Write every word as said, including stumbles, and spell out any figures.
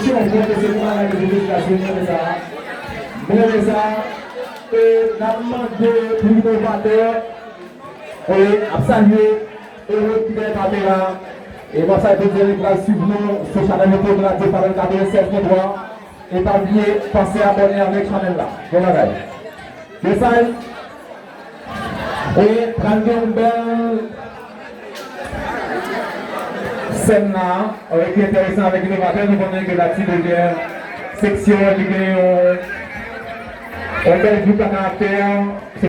Mwen renmen sa. Mwen renmen sa. E n ap mande pou inovatè, e, ap salye Erod ki dèyè kamera. E m ap salye tout moun ki pral swiv nou sou chanèl YouTube Radio Fanatik katrevennsèz pwen twa. E pa bliye, panse abòne avèk chanèl la. Bon bagay. Mesaj. E pral gen yon bèl sèn la, e, ki enteresan avèk inovatè. Nou konnen ke Latibonè seksyon an, li gen yon, yon bèl gwoup a karaktè. Se